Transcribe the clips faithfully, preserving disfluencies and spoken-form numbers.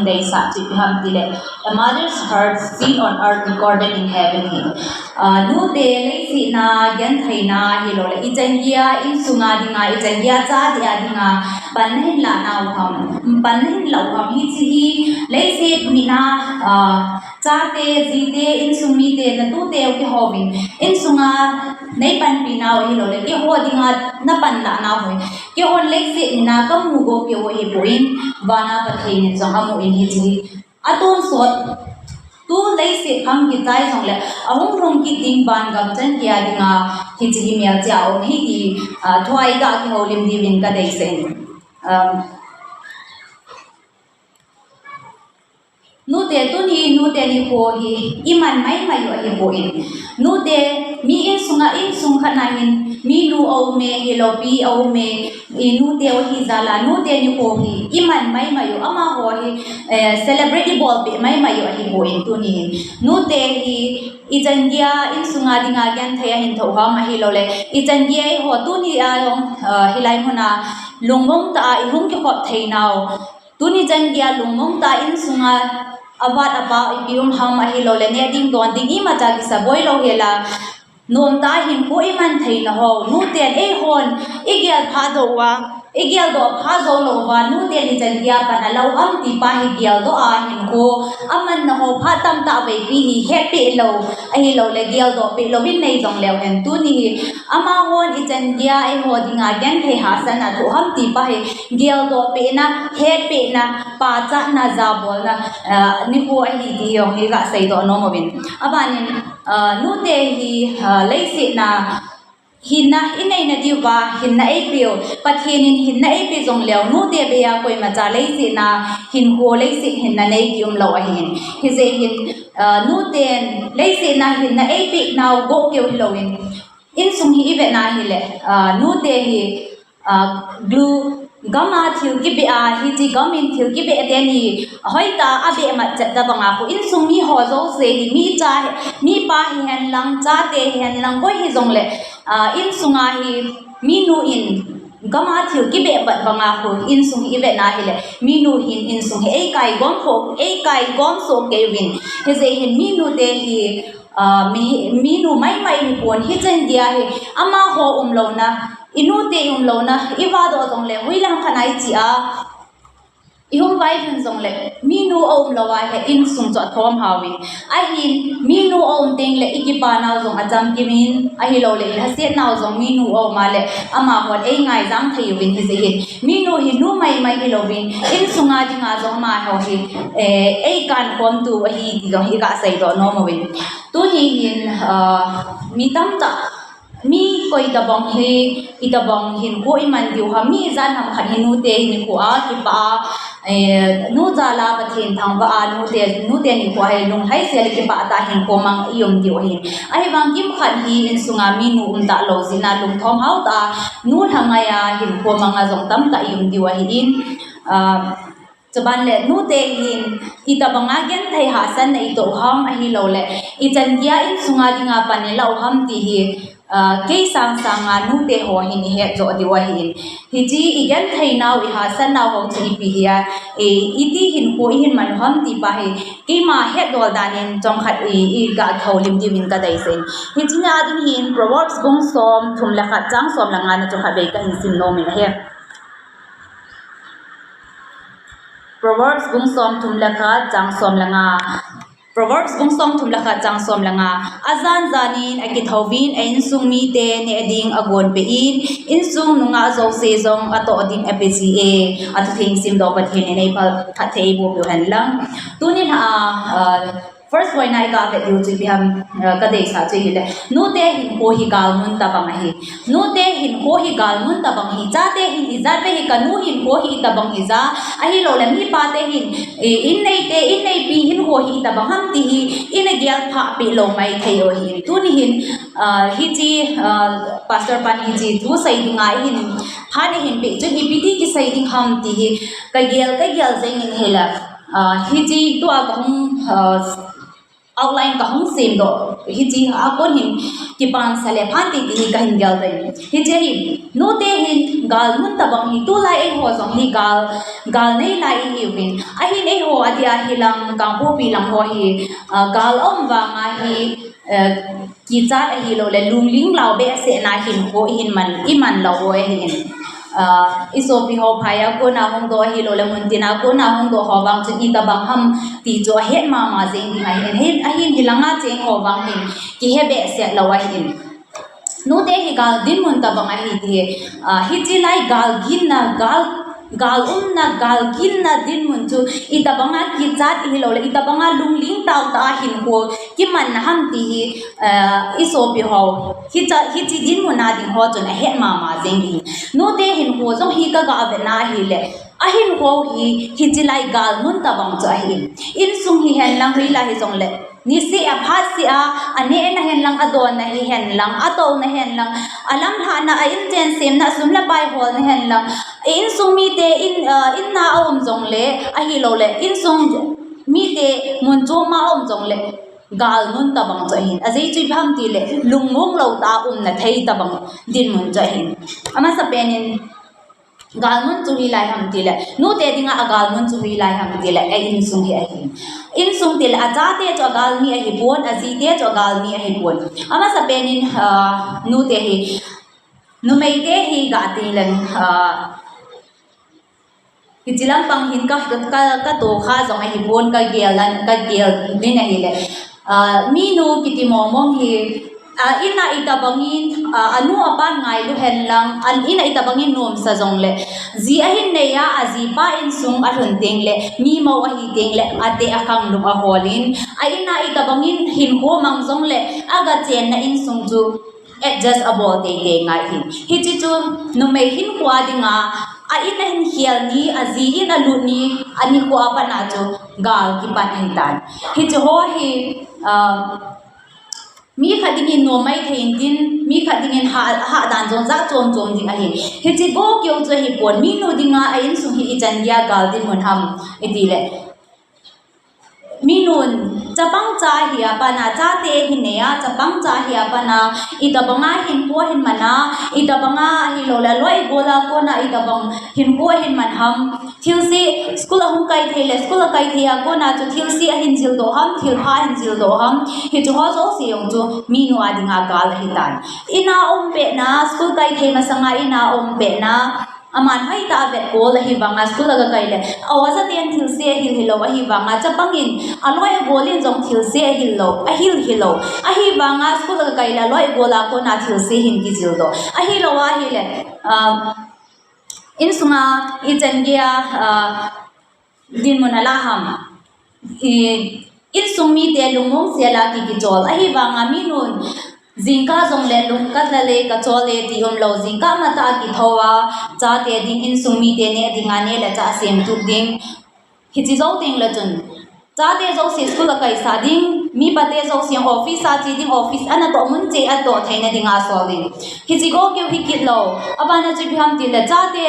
Deisah chu ipi ham tile, a mother's heart seen on earth recorded in heaven hi. Ah, nute leiset a genthei na hilou le, ichan geiya insunga dinga, ichan geiya chate a dinga pan nahin lah nau ham, pan nahin lah u ham, hiche hi leiset mit a, ah, chate, jite, insung mite, natute u keihouvin insunga neipanpi nau hilou le, keiho dinga napan lah nau hi. Keihon leiset mit a kamu go keu ahipoi, vana Pathen in jong amun hiche hi. Atonsot, tu leiset khang kichai jongle, ahung lhung kit ding van gam chan geiya dinga, hiche hi melchih a um hi ti, ah, thu a iga kihoulim diuvin kadeisah in. Um, Nute tuni, nute nikho hi, iman maimai u ahipoi. Nute, mi insunga, insung khat na hin, minu aume, hilou pi aume, i nute u hi jal a, nute nikho hi, iman maimai u, amaho hi, eh, celebrate ibolpeh maimai u ahipoi tuni hin. Nute hi, ichan geiya, insunga dinga genthei ahin thoh ham ahilou le, ichan geiya eiho tuni a jong, ah, hilai muna, lungmong tah a ihung kikhop thei nau. Tuni chan geiya lungmong tah a insunga avat apa ipi um ham ahilou le, neh ding don ding imacha kisaboi lou hela, nomtah a hinkho iman thei nau ho, nuten eihon igel pha jou uva, igeldoh pha jou lou uva, nuten ichan geiya pan alah u ham ti pa hi geldoh a hinkho aman nau ho phat tamtah veipi hi hetpeh lou, ahilou le geldoh peh louvin nei jong leu hen tuni hi, amahon ichan geiya eiho dinga genthei hahsatna thoh ham ti pa hi, geldoh pehna, hetpehna, pachatna, jabolna, ah, nikho ahi ti jong hi gaseidoh nom uvin. Abanin, ah, nute hi, ah, leiset a hinna inei nadiuva, hinna eipeu, Pathen in hinna eipeh jong leu, nute beiya koimacha leiset a hinkho leiset hinna nei kium lou ahin. Hijeh hin, ah, nuten leiset a hinna eipeh nau go keu hilouvin, insung hi ivet na hile, ah, nute hi, ah, glue, gam a thil kibeh a, hiche gam in thil kibeh teni, hoitah a abeh mat chet tabang a khu, insung mi ho jouse hi, mi cha, mipa hihen lang, chate hihen lang, koi hijongle, ah, insunga hi, minu in, gam a thil kibeh mat bang a khu, insung hi ivet na hile, minu hin insung hi eikai gom kho, eikai gom soh kei uvin, hijeh hin minute hi, ah, mi, minu maimai hipon, hichan geiya hi, amaho umlouna, inute umlouna, ivadoh jongle, hoilang khat a iche a, ihung vailhun jongle, minu aumlou a hi insung chu athom hao uvin. Ahin, minu aum tengle, ikipa nau jong achamkim in, ahilou le, ilhaset nau jong minu aum a le, amahon eingaijang thei uvin hijeh hin. Minu hi nu maimai hilouvin, insunga dinga jong amaho hi, eh, eikankhomtu ahi ti jong hi gaseidoh nom uvin. Tuni hin, ah, mi tamtah, mi koi tabang hi, itabang hinkho iman diu ham, mi ijat ham khat hi nute nikho a kipah a, eh, nu jal a Pathen thangvah a, nute, nute nikho a hi lunglhaisel a kipah tah a hinkho mang ium diu ahin. Ahivang kimkhat hi insunga minu umtah lou jeh a lungthom hao tah a, nu lhangai a hinkho mang a jong tamtah ium diu ahin. Ah, Chuban le nute hin, itabang a genthei hahsatna itoh u ham ahilou le, ichan geiya insunga dinga pan ilah u ham ti hi, ah, kei sangsang a nute ho hin ihet joh diu ahin. Hiche igenthei nau, ihahsat nau ho chu ipi hi a, i, iti hinkho ihin man u ham ti pa hi, keima hetdol dan in chomkhat i, iga kihoulim diuvin kadeisah in. Hiche nia ding hin Proverbs bung som thum le khat chang som le nga na chu khatvei kahin sim nom in ahi. Proverbs bung som thum le khat chang som le nga. Proverbs bung som thum le khat chang som le nga. Ajan jan in akithouvin a insung mite neh ding agonpeh in, insung nungah jouse jong atoh ding apeh ji e. Athutheng simdoh Pathen in eiphatthei eiboh peh u hen lang. Tuni lha a, ah, First point a iga vet diu chu ipi ham, eh, kadeisah chu ahile. Nute hinkho hi galmun tabang ahi. Nute hinkho hi galmun tabang ahi. Chate hin ijat ve hi kanu hinkho hi itabang hija. Ahilou le mipate hin, eh, inneite, inneipi hinkho hi itabang ham ti hi, ina gelphah peh lou maithei u ahi. Tuni hin, ah, hiche, ah, Pastor pan hiche thu sei dinga ihin, phat ihin peh chun ipi ti kisei ding ham ti hi, kagel, kagel jeng in ahile. Ah, hiche tua kahung, ah, outline kahung semdoh, hiche a kon hin kipansa le phante ti hi kahin gel tai. Hiche hi, nute hin galmun tabang hi, tulai eiho jong hi gal, gal nei lai ihiuvin. Ahin eiho adia hilang, Kangpokpi lang ho hi, ah, gal um vanga hi, eh, kichat ahilouleh, lungling lau behsehna hin ho ihin man, iman lou ho ahin. Ah, isopi ho phai a kona hungdoh ahilouleh, muntin a kona hungdoh ho vang chun itabang ham ti chu ahet mama jeng ding ahin, ahin, ahin hilanga cheng ho vang hin kihe behseh lou ahin. Nute hi gal dinmun tabang ahi ti hi, ah, hiche lai gal ginna, gal, gal umna, gal ginna dinmun chu itabanga kichat ihilouleh, itabanga lungling taotah a hin ho kimanna ham ti hi, ah, isopi ho, hiche, hiche dinmun a ding ho chun ahet mama jeng ding. Nute hin ho jong hi kaga vetna ahileh, ahin ho hi, hiche lai galmun tabang chu ahin. Insung hihen lang, hoilai hijongleh, niseh a phatseh a, anehna hen lang, adonna hihen lang, atouna hen lang, alamlhahna, a inchen semna, sum le pai holna hen lang, insung mite in, ah, inna a um jongleh, ahilouleh, insung mite mun chom a um jongleh, galmun tabang chu ahin. Ajeh chu ipi ham tileh, lungmong lou tah a umna thei tabang dinmun chu ahin. Amasapen in, galmun chu hoilai ham tileh, nute dinga agalmun chu hoilai ham tileh, a insung hi ahin. Insung tileh, achate chu agalmi ahipon, ajite chu agalmi ahipon. Amasapen in, ah, nute hi, numeite hi gati leng, ah, hiche lampang hin ka, ka, ka, katohkha jong ahipon, kagel nan, kagel nin ahileh. Ah, minu kiti mongmong hi, ah, inna itabangin, ah, anu apa ngailu hen lang, an inna itabangin nomsa jongleh, ji ahin nei a, ajipa insung alhun tengleh, mi mou ahi tengleh, ateh a khanglum aholin, a inna itabangin hinkho mang jongleh, agachenna insung chu adjust abol teitei ngai hin. Hiche chu numei hinkho a dinga, a in ahin khel ni, aji in alut ni, anikho a pat a chu gal kipan ahitan. Hiche ho hi, ah, mi khat dingin nom maithei intin, mi khat dingin hah, hahdan jong jat chom chom ding ahi. Hiche bou keu chu ahipon, minu dinga a insung hi ichan geiya gal dinmun ham itileh, minun chapang cha ahi a pat a, chate ahin nei a, chapang cha ahi a pat a, itabanga hinkho ahin man a, itabanga ahilouleh, loi gol a kona itabang hinkho ahin man ham, thilse, school ahung kai thei leh, school akai thei a kona chu thilse ahin jildoh ham, thilpha ahin jildoh ham, hiche ho jouse jong chu minu a dinga gal ahitan. Inna um petna, school kai thei masanga inna um petna, aman hoitah a vetkol ahivanga school aga kai leh, a oja ten thilse ahil hilou ahivanga, chapangin, aloi agolin jong thilse ahil lou, ahil hilou. Ahivanga school aga kai leh, aloi agol a kona thilse hin kijildoh. Ahilou ahileh, ah, insunga ichan geiya, ah, dinmun ala ham. I, insung mite lungmong sel a ki, kichol. Ahivanga minun, jingkah jongleh lung kalha le, kachol le ti umlou. Jingkah matah a kithou a, chate ding, insung mite neh dinga neh le chah asemtup ding. Hiche jou tengleh chun, chate jouse school akaisah ding, mipate jouse office a che ding, office anatoh mun cheh atoh theina dinga asol ding. Hiche bou keu hi kit lou. Abana chu ipi ham tileh, chate,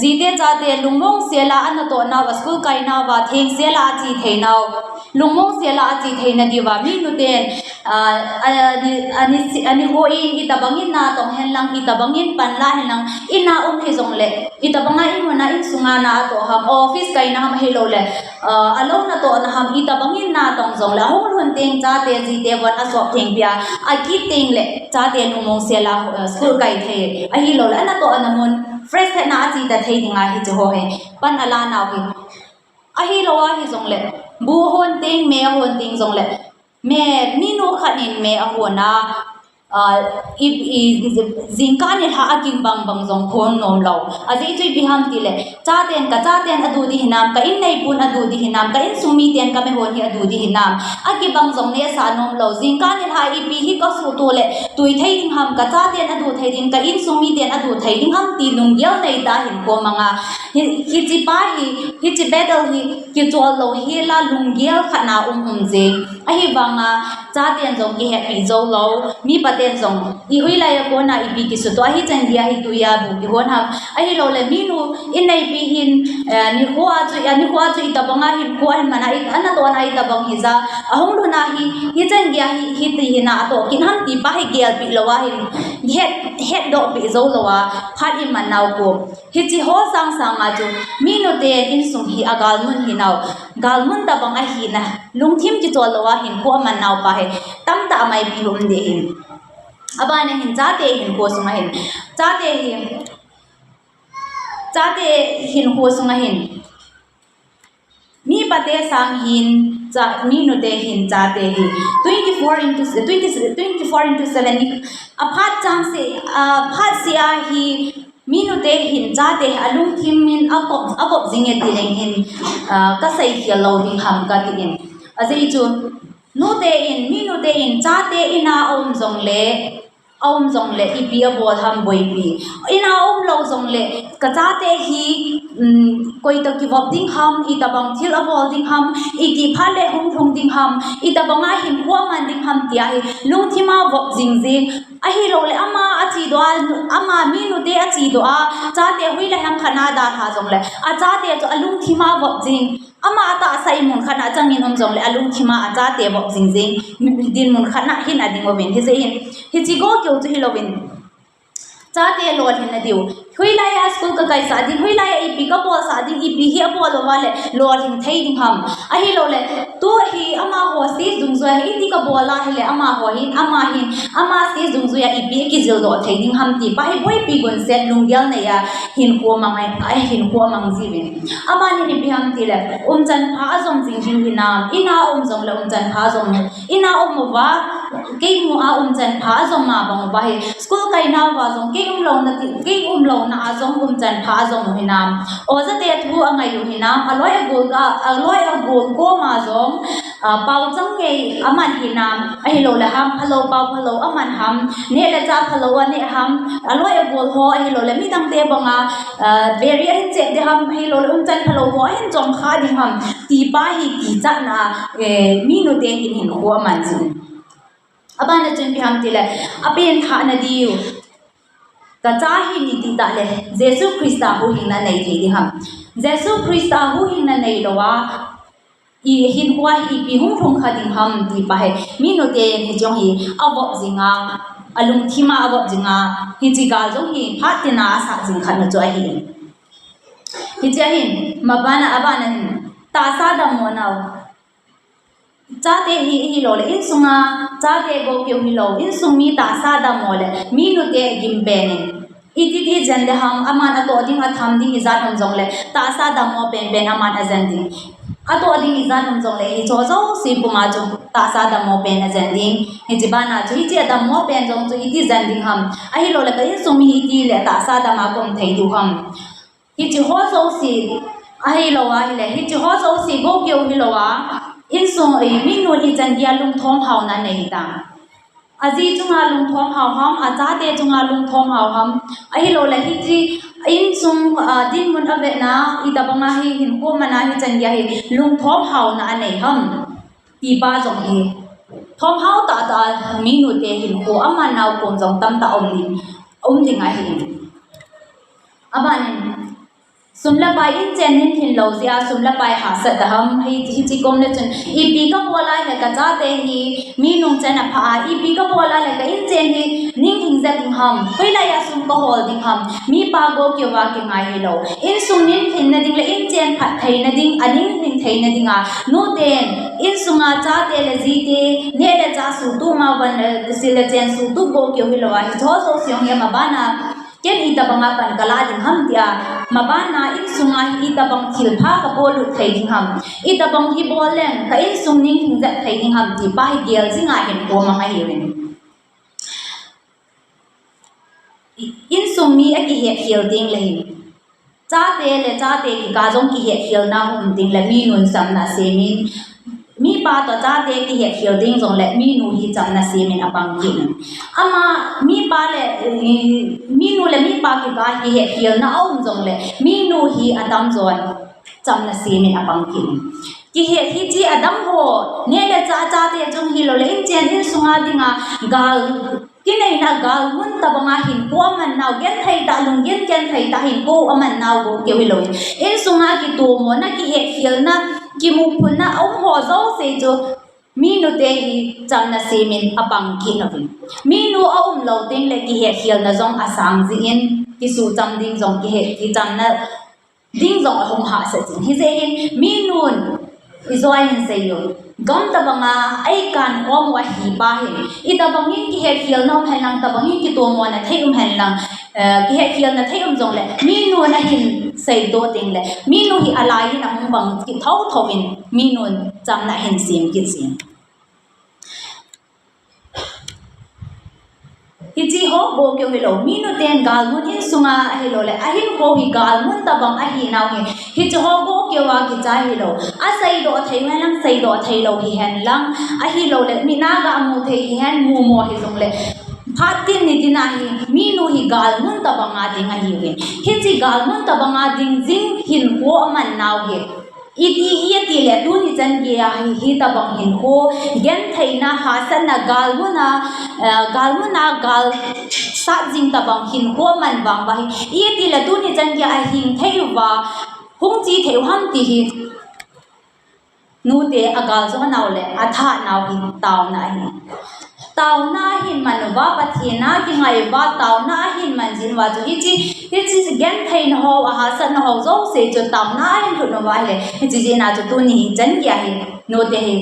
jite chate lungmong sel a anatoh nauva, school kai nauva, thengsel a ache thei nau, lungmong sel a ache theina diuva, minu ten, ah, ani, ani, anikho in itabangin natong hen lang, itabangin panla hen lang, inna um hijongleh, itabanga inmun a, insunga na atoh ham, office kaina ham ahilouleh, ah, alou natohna ham, itabangin natong jongleh, ahung lhun teng chate jite von asop thengpia, akit tengleh, chate lungmong sel a, ah, school kai thei, ahilouleh, anatohna mun, fresh hetna a ache ta thei dinga hiche ho hi pan ala nau hi. Ahilou ahijongleh, bu ahon teng, me ahon teng jongleh, me, minu khat in me ahon a, ah, i, i, jingkah nilhah a ging bang bang jong hon nom lou. Ajeh chu ipi ham tileh, chaten, kachaten adu ding hinam, ka inneipun adu ding hinam, ka insung miten ka mehon hi adu ding hinam, akibang jong nehsah nom lou. Jingkah nilhah ipi hi kasuhtoh leh tui thei ding ham, kachaten adu thei ding, ka insung miten adu thei ding ham ti lunggel neitah a hinkho manga, hi, hiche pa hi, hiche battle hi kichol lou hela lunggel khat na um um jeng. Ahivanga, chaten jong kihetpi jou lou, mipaten jong, i hoilai a kona ipi kisuhtoh, hichan geiya hi tuiya bu kihon ham, ahilouleh minu, innei Pi hin, eh, nikho a chu, eh, nikho a chu itobang a hinkho ahin man a, i, anatohna itobang hija, ahung lhun a hi, hichan geiya hi, hiti hin atoh kit ham ti pa hi gelpeh lou a hin, het, hetdoh peh jou lou a, phat iman nau kom. Hiche ho sangsang a chu, minute insung hi agalmun hinau, galmun tobang ahina, lungthim kichol lou a hinkho aman nau pa hi, tamtah a maipi um ding ahi. Abana hin chate hinkho sunga hin, chate hi, chate hinkho sunga hin, mipate sang hin, cha, minute hin chate hi twenty-four into, twenty, twenty-four into seven ni, aphat chang se, aphat sea hi, minute hin chate hi alungthim in avop, avop jing e ti leng hin, ah, kasei khel lou ding ham kati in. Ajeh chu, nute in, minute in chate ina aum jongle, aum jongle, ipi abol ham boipi. Ina aum lou jongle, kachate hi, um, koi toh kivop ding ham, itobang thil abol ding ham, iti phat le hung lhung ding ham, itobang a hinkho aman ding ham tia hi, lungthim a vop jing jing. Ahilouleh ama achedoh a, ama minute achedoh a, chate hoilai ham khat a dalha jongle, achate chu alungthim a vop jing. Ama atahsa in mun khat a changin um jongle, alungthim a achate vop jing jing. Dinmun khat a hin ading uvin, hijeh hin, hiche gou keu chu hilouvin, chate lolhin nadiu. Hoilai a school kakaisah ding, hoilai a ipi kabolsah ding, ipi hi abol uva le lolhing thei ding ham. Ahilouleh, tu hi amaho stage dungjuia hi iti kabol a hile, amaho hin, ama hin, ama stage dungjuia ipi kijildoh thei ding ham ti pa hi boipi gunset lunggel neiya hinkho amang a, hinkho amang jiuvin. Abana hin ipi ham tile, umchan pha ajom jing diu hinam, ina um jongle umchan pha jom, ina um uva, kei mu a umchan pha ajom a bang uva hi, school kaina uva jong, kei umlouna ti, kei umlouna a jong umchan pha ajom u hinam. Ojate thu angai u hinam, aloi agol a, aloi agol koma jong, ah, pao chang ngei aman hinam, ahilouleh ham phalou, pao phalou aman ham, neh le chah phalou aneh ham, aloi agol ho, ahilouleh midangte banga, ah, beri ahin chep ding ham, ahilouleh umchan phalou ho ahin chom kha ding ham, ti pa hi kichatna, eh, minute hin hinkho aman jin. Abana chun ipi ham tile, apenthah nadiu, kacha hin iti tah le, Jesu Christa huhhingna nei thei ding ham. Jesu Christa huhhingna neilou a, i hinkho hi ipi hung lhung kha ding ham ti pa hi, minute in hiche jong hi avop jing a, alungthim a avop jing a, hiche gal jong hi phat tina asat jing khatna chu ahi. Hiche ahin, mabana, abana hin, tahsa dammo nau. Chate hi, hilouleh, insunga chate gou keu hilou, insung mi tahsa dammo le, minute gim pen in. Iti ti jen le ham, aman atoh ding, atham ding ijat um jongle, tahsa dammo penpen aman ajen ding. Atoh ding ijat um jongle, hicheho jouse puma chu tahsa dammo pen ajen ding. Hiche bana chu, hiche adammo pen jong chu iti jen ding ham. Ahilouleh, ka insung mi hi itile tahsa dam a kaum thei diu ham. Hicheho jouse, ahilou ahile, hicheho jouse gou keu hilou a, insung, eh, minu ichan geiya lungthom haona nei ta. Aji chunga lungthom hao ham, achate chunga lungthom hao ham, ahilouleh hiche insung, ah, dinmun avetna, itobanga hi hinkho mana hichan geiya hi lungthom haona anei ham. Ti pa jong hi, thomhao tahtah a minute hinkho aman nau kom jong tamtah um ding, um ding ahi. Abanin, sum le pai inchen nin hinlou jeh a sum le pai hahsat ta ham, hi, hiche kom le chun, ipi kabol a le kachate hi, mi nungchan apha a, ipi kabol a le ka inchen hi, ning hing jep ding ham, hoilai a sum kahol ding ham, mipa gou keu a kingai hilou. Insung nin lhinna ding le inchen phat theina ding, aning lhin theina dinga, nuten, insunga chate le jite, neh le chah suhtup ma van le, sil le chen suhtup gou keu hilou a, hicheho jouse jong hi mabana, ken itobanga pan kalah ding ham tia, mabana insunga hi itobang thilpha kapolut thei ding ham, itobang hi bol leng, ka insung ning hing jep thei ding ham ti pa hi gel jinga hinkho mang ahiuvin. Insung mi akihetkhel ding le hin. Chate le chate kikah jong kihetkhelna um ding le minun chamna semin. Mipa toh chate kihetkhel ding jongle minu hi chamna semin apang kit in. Ama mipa le, eh, minu le mipa kikah kihetkhelna aum jongle minu hi atamjon chamna semin apang kit in. Kihet hiche adam ho, neh le chah chate jong hilouleh inchen insunga dinga gal Kineina galmun tabanga hinkho aman nau, genthei tah, lunggen genthei tah hinkho aman nau bou keu hilou in. Insunga kitomona, kihetkhelna, kimuphunna aum ho jouse chu minute hi chamna semin apang kit nauvin. Minu aum lou teng le kihetkhelna jong asang jin, kisucham ding jong, kihe, kichamna ding jong ahung hahsa jin. Hijeh hin minun, ijo a hin seiyu, gam tabanga eikan khom uva hipa hin, itabangin kihetkhelna um henlang, tabangin kitomona thei um henlang, eh, kihetkhelna thei um jongle, minun ahin seidoh teng le, minu hi alai hin ahung bang kit thotho in, minun chamna ahin sem kit jin. Hiche ho bou keu hilou, minute'n galmun insunga ahilou le, ahinkho hi galmun tabang ahi nau hi. Hiche ho bou keu a kichai hilou. Aseidoh thei u henlang, seidoh thei lou hihen lang. Ahilou le, mit a ga mu thei hihen, mu mo hijong le, phat tin nitin a hi, minu hi galmun tabanga ding ahiuvin. Hiche galmun tabanga ding jing hinkho aman nau hi. Iti, iti le tuni chan geiya hi, hitabang hinkho, gentheina, hahsatna, galmuna, eh, galmuna, gal sat jing tabang hinkho man vang uva hi. Iti le tuni chan geiya ahing thei uva, hung che thei u ham ti hi. Nute agal jo nau le, atha nau hi taona ahi. Taona ahin man uva, Pathen a kingai uva, taona ahin man jin uva chu hiche, hiche gentheina ho, ahahsatna ho jouse chu taona ahin lhut uva ahile, hiche jeh a chu tuni hi chan geiya hi, nute hi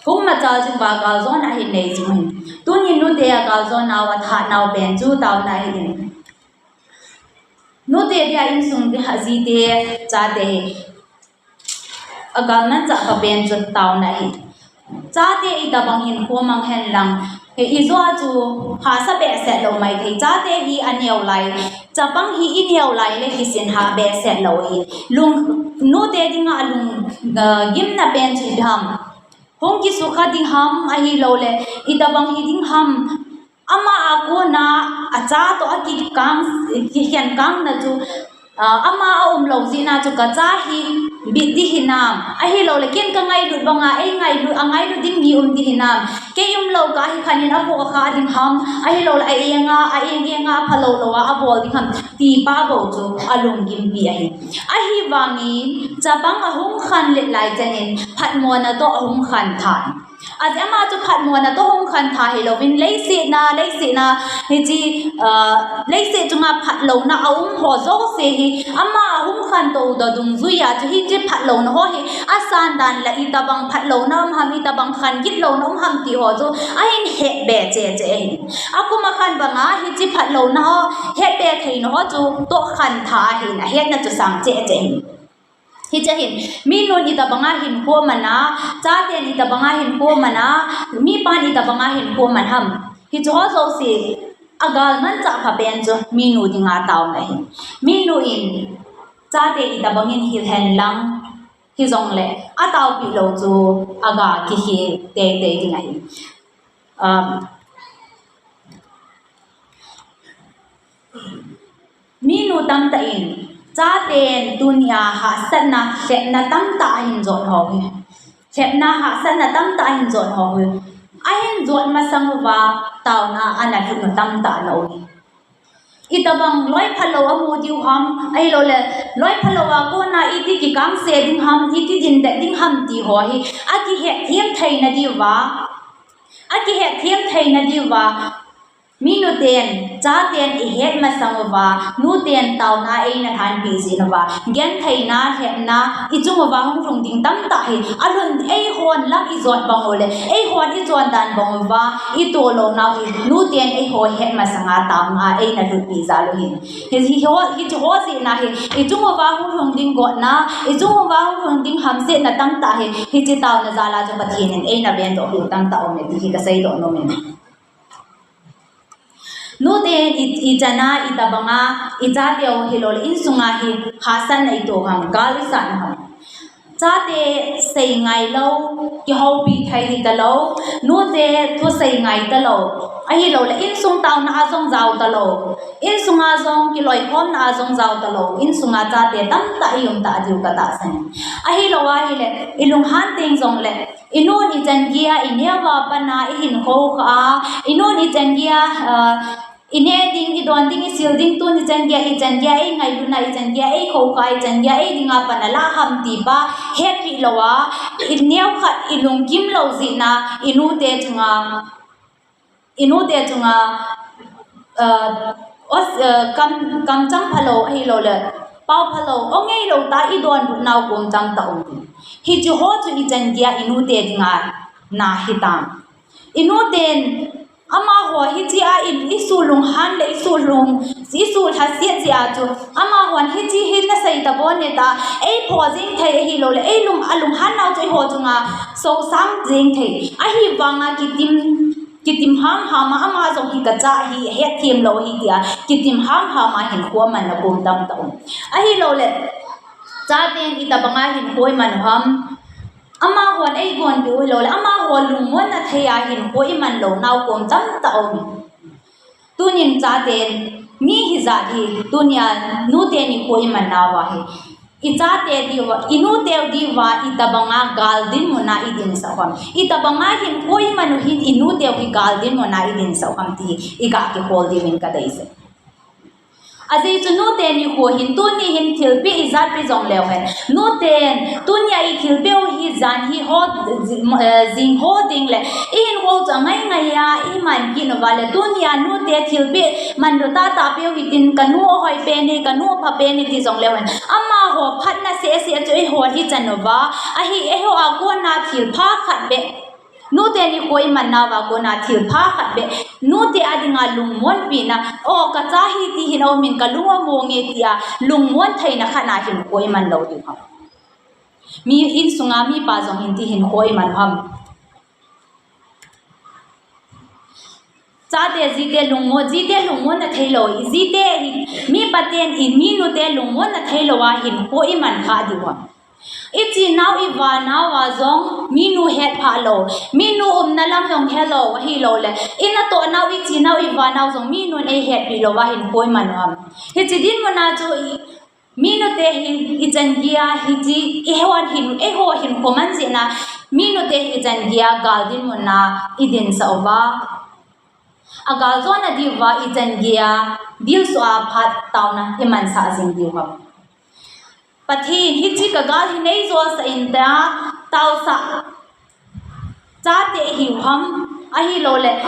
hung machal jing uva galjona ahin nei jing u ahi. Tuni nute agaljona u, atha nau pen chu taona ahi in. Nute dia insung dia jite, chate hi agalmanchah pha pen chu taona ahi. Chate itabang hinkho mang henlang, he, ijo a chu hahsa behseh lou maithei. Chate hi aneo lai, chapang hi ineo lai le kisin hah behseh lou ahi. Lung, nute dinga lung, ah, gimna pen chu ipi ham. Hung kisukha ding ham, ahilou le, itabang hi ding ham. Ama a kona acha toh akikang, kikhen kangna chu, ah, ama aum lou jeh a chu kacha hi bit ding hinam. Ahilou le ken kangailut banga eingailut, angailut ding mi um ding hinam. Kei um lou kah hi khat in avoh kha ding ham. Ahilou le a-eng a, a-eng eng a phalou lou a abol ding ham. Ti pa bou chu alunggimpi ahi. Ahivangin chapang ahung khan let lai chan in phatmona toh ahung khan tha. Ajeh ama chu phatmona toh hung khan tha hilouvin, leiset a, leiset a, hiche, ah, leiset chunga phatlouna aum ho jouse hi, ama ahung khantou dungjui a chu hiche phatlouna ho hi, asan dan le itabang phatlouna um ham, itabang khan gitlouna um ham ti ho chu, ahin hetbe cheh cheh ahi. Akum akhan banga hiche phatlouna ho, hetbe theina ho chu toh khan tha ahin, ahetna chu sang cheh cheh ahi. Hiche hin, minun itabanga hinkho man a, chaten itabanga hinkho man a, mipan itabanga hinkho man ham. Hiche ho jouse, agalmanchah pha pen chu, minu dinga taona ahi. Minu in, chate itabangin hil henlang, hijongle, ataopi lou chu, aga kihe teitei ding ahi. Um, Minu tamtah in, chaten tunia hahsatna, lhepna tamtah ahin jot ho hi. Lhepna, hahsatna tamtah ahin jot ho hi. Ahin jot masang uva, taona ana lhut u tamtah ana um hi. Itabang loi phalou amu diu ham, ahilou le, loi phalou a kona iti kikangse ding ham, iti dindet ding ham ti ho hi. Akihetthem theina diuva, akihetthem theina diuva, minuten, chaten ihet masang uva, nuten taona eina lhanpi jin uva, gentheina, lhepna, ichung uva hung lhung ding tamtah hi, alhun eihon lam ijot bang u le, eihon ichon dan bang uva, itoh louna u hi, nuten eiho het masanga taona eina lhutpi jal u hin. Hi, hiho, hiche ho jeh a hi, ichung uva hung lhung ding gotna, ichung uva hung lhung ding hamsetna tamtah hi, hiche taona jal a chu Pathen in eina vendoh u tamtah aume ti hi kaseidoh nom in. Nute i, ichan a, itabanga, ichateu hilou le insunga hi hahsatna ito ham, gal isat ham. Chate sei ngailou, kihoupi thei hitalou, nute thusei ngai talou, Ahilouleh, insung taona a jong jao talou. Insunga jong kiloikhomna a jong jao talou. Insunga chate tamtah i um ta diu ka tahsan. Ahilou ahileh, i lunghan teng jongleh, i nun i chan geiya, i neo a pat a, i hinkho kha a, i nun i chan geiya, ah, i neh ding, i don ding, i sil ding, tun i chan geiya, i chan geiya, i ngailutna, i chan geiya, i kho kha, i chan geiya, i dinga pan a la ham ti pa, hetpi lou a, i neo khat, i lungkim lou jeh a, i nute chunga, i nute chunga, ah, os-, ah, kam, kamchang phalou, ahilouleh, pao phalou, ong ngeilou tah, i donbut nau kom tamtah um. Hiche ho chu i chan geiya, i nute dinga, na hitam. I nuten, amaho hichea i, i sulunghan le i sulung, i sulhaset jeh a chu, amahon hiche hi nasei tabon ne ta, eipho jeng thei ahilouleh, ei lung, alunghan nau chu eiho chunga, sosang jeng thei. Ahivanga kitim, kitim hamham a, ama jong hi ka cha hi, hetthem lou hi tia, kitim hamham a hinkho aman na kom tamtah um. Ahilouleh, chaten itobanga hinkho iman u ham, amahon eigonpeh u hilouleh, amaho lungmonna thei a hinkho iman lou nau kom tamtah um. Tunin chaten, mi hijat hi, tunia nute nikho iman nauva hi, i chate diuva, i nuteu diuva, itobanga gal dinmun a i dinsah u ham. Itobanga hinkho iman u hin, i nuteu hi gal dinmun a i dinsah u ham ti, i ga kihol diuvin ka deisah. Ajeh chu nute nikho hin, tuni hin thilpeh i jatpeh jongleu hen. Nuten, tunia i thilpeh u hi jan hi ho, eh, jing ho ding le, i hinkho chu angai ngai a, i man kit uva le, tunia nute thilpeh manlu tahtah peh u hitin, ka nu ahoi pen e, ka nu apha pen e ti jongleu hen. Amaho phatna seh seh chu eiho hi chan uva, ahi eiho a kona thilpha khat beh. Nute nikho iman nauva kona thilpha khat beh. Nute a dinga lungmonpina. O, ka cha hi ti hin aumin ka lung among e tia. Lungmon theina khat a hinkho iman lou diu ham. Mi insunga mipa jong hin ti hinkho iman u ham. Chate jite lungmon, jite lungmonna theilou. Jite hi, mipaten in minute lungmonna theilou a hinkho iman kha diu ham. I chinau i vanau a jong minu hetphah lou, minu umna lam jong helou, ahilouleh i natoh nau, i chinau i vanau jong minun eihetpi lou a hinkho iman u ham. Hiche dinmun a chu i, minute hi i chan geiya hiche, eihon hin, eiho hinkho man jeh a, minute hi i chan geiya gal dinmun a i dinsah uva, agal jona diuva i chan geiya dilsu a phat taona i mansah jing diu ham. Pathen, hiche ka gal hi neijosah in tia taosah chate ihiu ham, ahilouleh,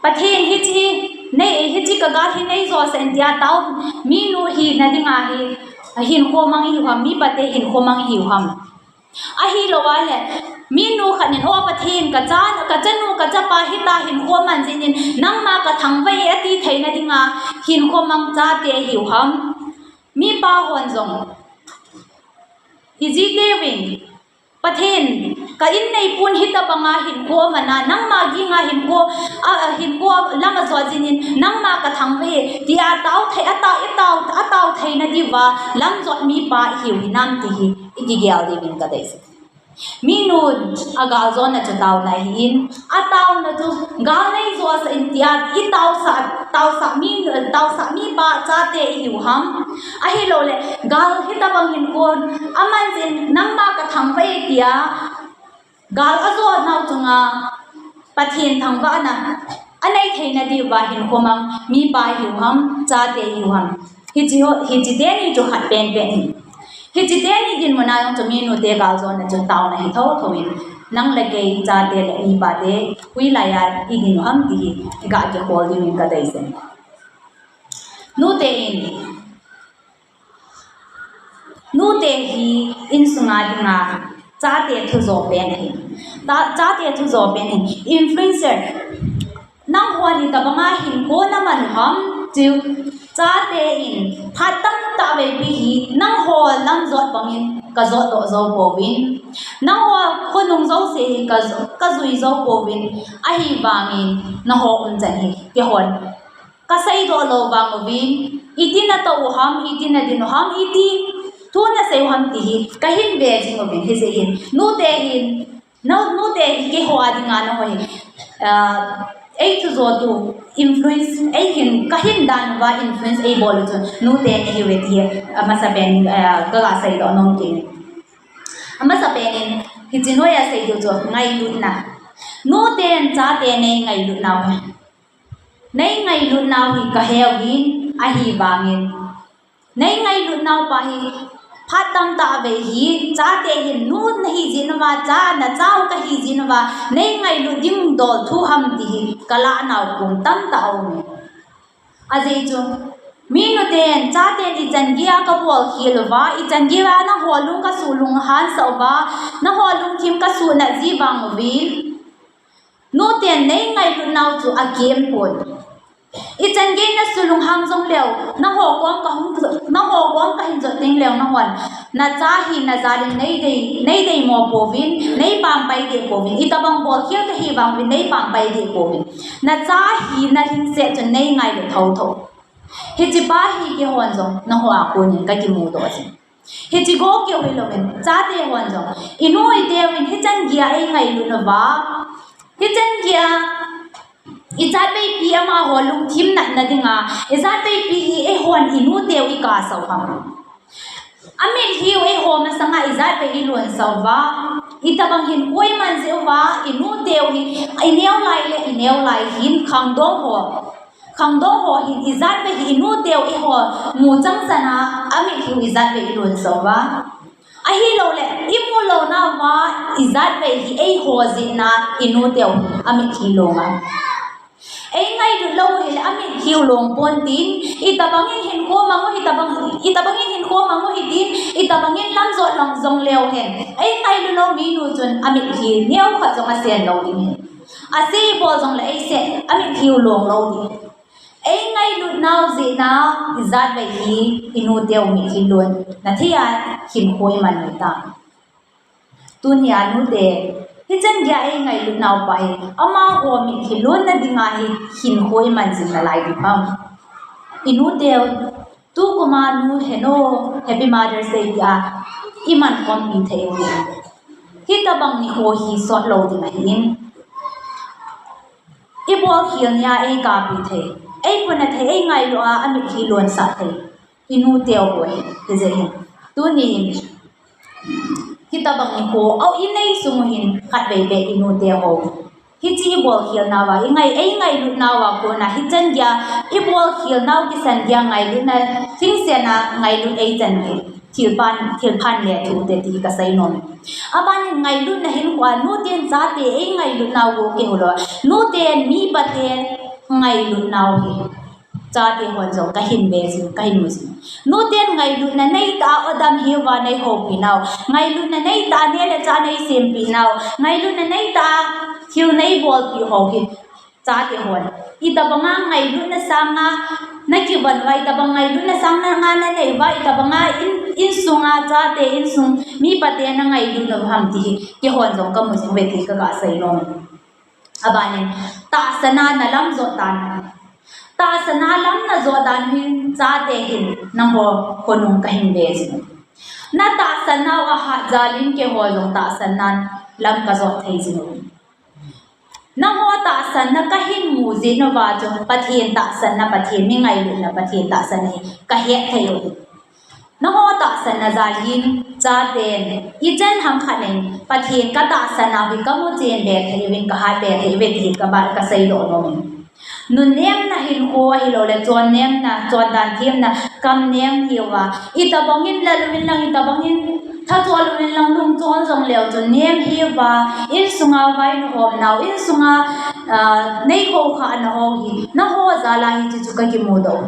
Pathen, hiche hi nei, hiche ka gal hi neijosah in tia tao, minu hina dinga hi hinkho mang ihiu ham, mipate hinkho mang ihiu ham. Ahilou ahileh, minu khat in, O Pathen, ka cha, ka chanu, ka chapa hita hinkho man jeh in, nangma ka thangvah e ati theina dinga hinkho mang chate ihiu ham. Mipa hon jong, i jite uvin, Pathen, ka inneipun hitobanga hinkho man a, nangma ginga hinkho, a, a, hinkho lam ajot jeh in, nangma ka thangvah e, tia tao thei, atao, atao, atao theina diuva lamjot mipa ihiu hinam ti hi i kigel diuvin ka deisah. Minu a galjona chu taona ahin, ataona chu gal neijosah in tia i taosah, taosah mi, taosah mipa chate ihiu ham. Ahilouleh, gal hitobang hinkho aman jeh in nangma ka thangvah e tia, gal ajot nau chunga Pathen thangvahna anei theina diuva hinkho mang mipa ihiu ham, chate ihiu ham. Hiche ho, hiche teni chu khat penpen ahi. Hiche teni dinmun a jong chu minute galjona chu taona hi thotho in, nang le kei chate le mipate hoilai a i ding u ham ti hi i ga kihol diuvin ka deisah. Nute in, nute hi insunga dinga chate thujo pen ahi. Ta, chate thujo pen ahi. Influencer. Nanghon itobanga hinkho naman u ham, chu chate in phat tamtah veipi hi nangho lamjot bangin ka jotdoh jou pouvin. Nangho khonung jouse hi ka, ka jui jou pouvin. Ahivangin nangho umchan hi keihon ka seidoh lou vang uvin, iti natou u ham, iti nadin u ham, iti thu nasei u ham ti hi kahin ve jing uvin, hijeh hin nute hin, nau, nute hi keiho a dinga nangho hi, ah, ei thujotu influence, ei hin, ka hin dan uva influence ei bol u chu nute ihiuve ti hi, amasa pen, eh, ka ga seidoh nom kit in. Amasa pen in, hiche noiya seidoh chu ngailutna. Nuten chate nei ngailut nau hi. Nei ngailut nau hi ka heu hin, ahivangin nei ngailut nau pa hi phat tamtah vei hi, chate hin nu nahi jeh uva, cha, na chau kahi jeh uva, nei ngailut ding dol thu ham ti hi ka lah nau kum tamtah aum e. Ajeh chu, mi nuten, chaten ichan geiya ka bolkhel uva, ichan geiya nangho lung ka suh lunghan sah uva, nangho lungthim ka suhnat ji vang uvin, nuten nei ngailut nau chu akem pon. Ichan geiya na suh lunghang jong leu, nangho kom ka hung, nangho kom ka hin jot ding leu nanghon, na cha hi na jal in nei dei, nei deimo pouvin, nei pampai deh pouvin, itobang bolkhel kahi vang uvin, nei pampai deh pouvin. Na cha hina lhingset chun nei ngailut thotho. Hiche pa hi keihon jong nangho a kon in ka kimudoh jin. Hiche go keu hilou in, chate hon jong, inu iteu in hichan geiya ei ngailut uva, hichan geiya ijat veipi amaho lungthim natna dinga, ijat veipi hi eihon inuteu i kasah u ham. Amitlhiu eiho masanga ijat vei i lonsah uva, itobang hinkho i man jeh uva, inuteu hi, ineo lai le ineo lai hin khangdong ho, khangdong ho hin ijat vei hi inuteu eiho mu changsana, amitlhiu ijat vei i lonsah uva. Ahilouleh, imu lou nauva, ijat vei hi eiho jeh a inuteu amitlhi long a. Ei ngailut lou u hile amitlhiu long pon tin, itobang in hinkho mang u, itobang, itobang in hinkho mang u hitin, itobang in lam jot lang jong leu hen. Ei ngailut lou minu chun amitlhi neokhat jong asen lou ding ahi. Asei bol jongle eise amitlhiu long lou ding. Ei ngailut nau jeh a ijat vei hi inuteu mitlhi lon na thei a hinkho i man u ta. Tunia nute, hichan geiya ei ngailut nau pa hi, amaho mitlhi lonna dinga hi hinkho i man jing nalai ding ham. Inuteu, tukum a nu heno, Happy Mother's Day tia i man khompi thei u. Hitobang nikho hi sot lou ding ahin. I bolkhel nia ei kapi thei, ei puna thei, ei ngailut a amitlhi lonsah thei. Inuteu ho hi, hijeh hin. Tunin, hitobang nikho, au i nei sung u hin khatvei beh inuteu ho. Hiche i bolkhel nauva, i ngai, ei ngailut nauva kona, hichan geiya, i bolkhel nau kisan geiya ngailutna, lhingsetna ngailut ei chan hi. Thilphan, thilphan lethuh u te ti ka seinom. Abanin ngailutna hinkhoa, nuten chate ei ngailut nau go kihou lou. Nuten mipa ten ngailut nau hi. Chate hon jong kahin ve jin, kahin mu jin. Nuten ngailutna neitah a odam hiuva nei houpi nau. Ngailutna neitah a neh le chah nei sempi nau. Ngailutna neitah a thil nei bolpi hou hi. Chate hon. Itobanga ngailutna sanga na kivon uva, itobang ngailutna sanga na nei uva, itobanga in, insunga chate, insung mipa te na ngailut u ham ti hi. Keihon jong ka mu jing uve ti ka ga seinom. Abanin, tahsan a na lam jot dan. Tahsan a lam na jot dan hin chate hin nangho khonung kahin ve jing u. Na tahsan nau ahat jal in keiho jong tahsan a lam ka jot thei jing u. Nangho tahsan na kahin mu jing uva chu Pathen tahsan na, Pathen mi ngailutna, Pathen tahsan hi ka het thei u. Nangho tahsan na jal hin chaten ichan ham khat in Pathen ka tahsan nau hi ka mu chen be thei uvin, ka hat be thei uve ti ka ba, ka seidoh nom in. Nunnemna hinkho ahilouleh chonnemna, chondan themna, kamnem hiuva. Itobang in lal uvin lang, itobang in tha chol uvin lang, lungchon jong leu chun nem hiuva. Insunga vai na hom nau, insunga, ah, nei khoukhah nau hi. Nangho jal a hiche chu ka kimudoh.